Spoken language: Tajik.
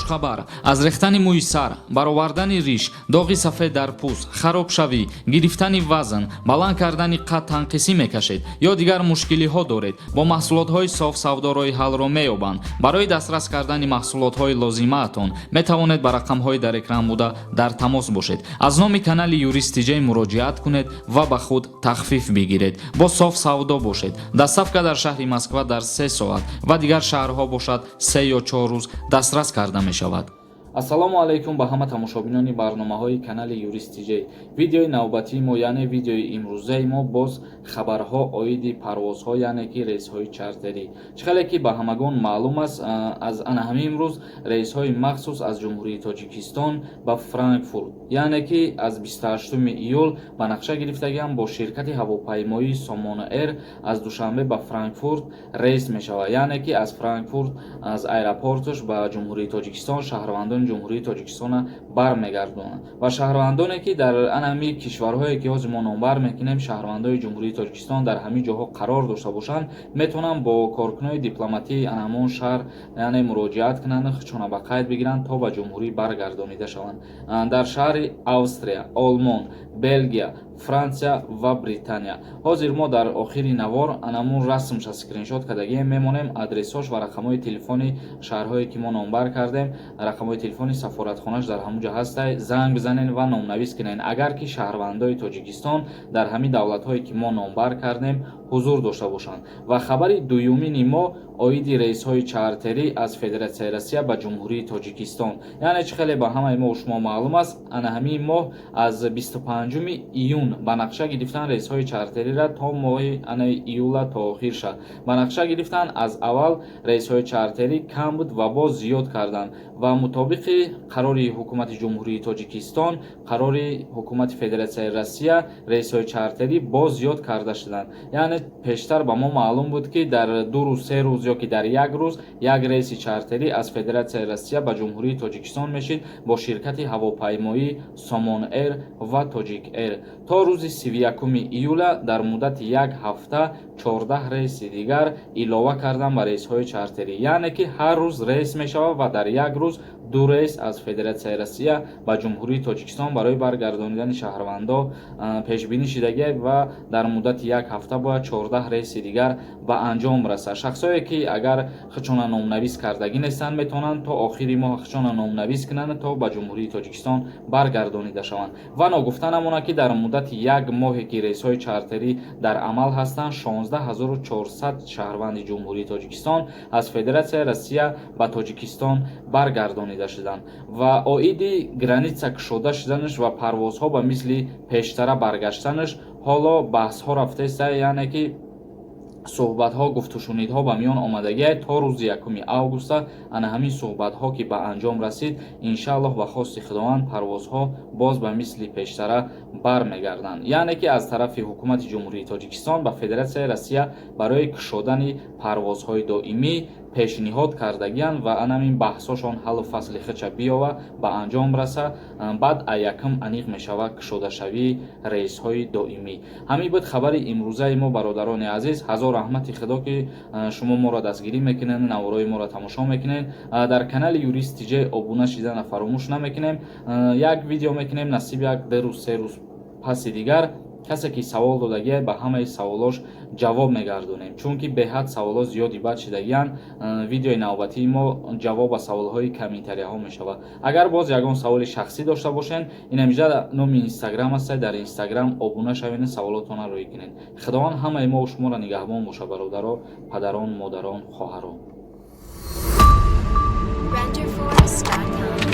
Хушхабар: аз рехтани мӯи сар, баровардани риш, доғи сафед дар пӯст, харобшавӣ, гирифтани вазн, баланд кардани қад танқисӣ мекашед ё дигар мушкилиҳо доред, бо маҳсулотҳои Соф Савдо роҳи ҳаллро меёбанд. Барои дастрас кардани маҳсулотҳои лозимаатон метавонед ба рақамҳои дар экран буда дар тамос бошед. Аз номи канали Юрист Тиҷей муроҷиат кунед ва ба худ тахфиф бигиред. Бо Соф Савдо бошед. Доставка дар шаҳри Москва дар 3 соат ва дигар шаҳрҳо бошад, 3 ё 4 рӯз дастрас карда мешавад. Ассалому алайкум ба ҳама тамошобинони барномаҳои канали Юрист Тиҷей. Видеои навбатии мо, яъне видеои имрӯзаи мо, боз хабарҳо оиди парвозҳо, яъне ки рейсҳои чартерӣ. Чӣ хеле ки ба ҳамагон маълум аст, аз ана ҳамин имрӯз рейсҳои махсус аз Ҷумҳурии Тоҷикистон ба Франкфурт, яъне ки аз 28 июл ба нақша гирифтагиам, бо ширкати ҳавопаймоии Сомон Эйр аз Душанбе ба Франкфурт рейс мешавад, яъне ки аз Франкфурт, аз аэропорташ ба Ҷумҳурии Тоҷикистон шаҳрвандони Ҷумҳурии Тоҷикистона бармегардонанд. Ва шаҳрвандоне, ки дар анами кишварҳое, ки ҳозир мо номбар мекунем, шаҳрвандои Ҷумҳурии Тоҷикистон дар ҳамин ҷоҳо қарор дошта бошанд, метавонанд бо коркунои дипломатии ана ҳамон шаҳр, яъне, муроҷиат кунанд, худшона ба қайд бигиранд, то ба ҷумҳурӣ баргардонида шаванд. Дар шаҳри Австрия, Олмон, Белгия, Франсия ва Британия. Ҳозир мо дар охири навор анамун расмша скриншот кардагием мемонем, адресҳош ва рақамҳои телефони шаҳрҳое, ки мо номбар кардем, рақамҳои телефони сафоратхонаш дар ҳамун ҷо ҳастай. Занг бизанед ва номнавис кунед, агар ки шаҳрвандои Тоҷикистон дар ҳамин давлатҳое, ки мо номбар кардем, ҳузур дошта бошанд. Ва хабари дуюмини мо оиди рейсҳои чартерӣ аз Федератсияи Россия ба Ҷумҳурии Тоҷикистон. Яъне, чӣ хеле ба ҳамаи мо шумо маълум аст, ана ҳамин моҳ аз 25 июн ба нақша гирифтан рейсҳои чартерира то моҳи ана июла, то охир шад ба нақша гирифтан. Аз аввал рейсҳои чартерӣ кам буд ва боз зиёд карданд ва мутобиқи қарори Ҳукумати Ҷумҳурии Тоҷикистон, қарори Ҳукумати Федератсияи Россия, рейсҳои чартерӣ боз зиёд карда шуданд. Яъне, пештар ба мо маълум буд, ки дар 2 рӯз, 3 рӯз ё ки дар як рӯз як рейси чартерӣ аз Федератсияи Россия ба Ҷумҳурии Тоҷикистон мешид бо ширкати ҳавопаймоӣ Сомон Эйр ва Тоҷик Эйр. То рӯзи 31 июла дар муддати як ҳафта 14 рейси дигар илова кардан ба рейсҳои чартерӣ, яъне ки ҳар рӯз рейс мешавад ва дар як рӯз ду рейс аз Федератсияи Россия ба Ҷумҳурии Тоҷикистон барои баргардонидани шаҳрвандо пешбинӣ шидагӣ ва дар муддати як ҳафта бояд 14 рейси дигар ба анҷом расад. Шахсое, ки агар худшона номнавис кардагӣ нестанд, метавонанд то охири моҳ худшона номнавис кунанд, то ба Ҷумҳурии Тоҷикистон баргардонида шаванд. Ва ногуфта намонад, ки дар муддати як моҳе, ки рейсҳои чартерӣ дар амал ҳастанд, 16 400 шаҳрванди Ҷумҳурии Тоҷикистон аз Федератсияи Россия ба Тоҷикистон баргардонида шуданд. Ва оиди граница кушода шуданаш ва парвозҳо ба мисли пештара баргаштанаш ҳоло баҳсҳо рафтааст, яъне ки суҳбатҳо, гуфтушунидҳо ба миён омадагиай. То рӯзи 1 августа ана ҳамин суҳбатҳо ки ба анҷом расид, иншааллоҳ, ба хости Худованд, парвозҳо боз ба мисли пештара бармегарданд. Яъне ки аз тарафи Ҳукумати Ҷумҳурии Тоҷикистон ба Федератсияи Россия барои кушодани парвозҳои доимӣ пешниҳод кардагианд ва анамин баҳсҳошон ҳаллу фасли худша биёва, ба анҷом раса, баъд якум аниқ мешавад кушодашавии рейсҳои доимӣ. Ҳамин буд хабари имрӯзаи мо, бародарони азиз. Ҳазор раҳмати Худо, ки шумо моро дастгирӣ мекунед, наворои моро тамошо мекунед. Дар канали Юрист Тиҷей обуна шидана фаромӯш намекунем. Як видео мекунем, насиб, як 2 рӯз, 3 рӯз паси дигар. Касе ки савол додагия, ба ҳамаи саволош ҷавоб мегардонем, чунки беҳад саволо зиёди бад шидагиянд. Видеои навбатии мо ҷавоб ба саволҳои комментарияҳо мешавад. Агар боз ягон саволи шахсӣ дошта бошед, инамиҷа номи Инстаграм аст, дар Инстаграм обуна шавед, саволотонро рӯй кунед. Худованд ҳамаи мо шуморо нигаҳбон бошад, бародаро, падарон, модарон, хоҳарон. Renderforest.com.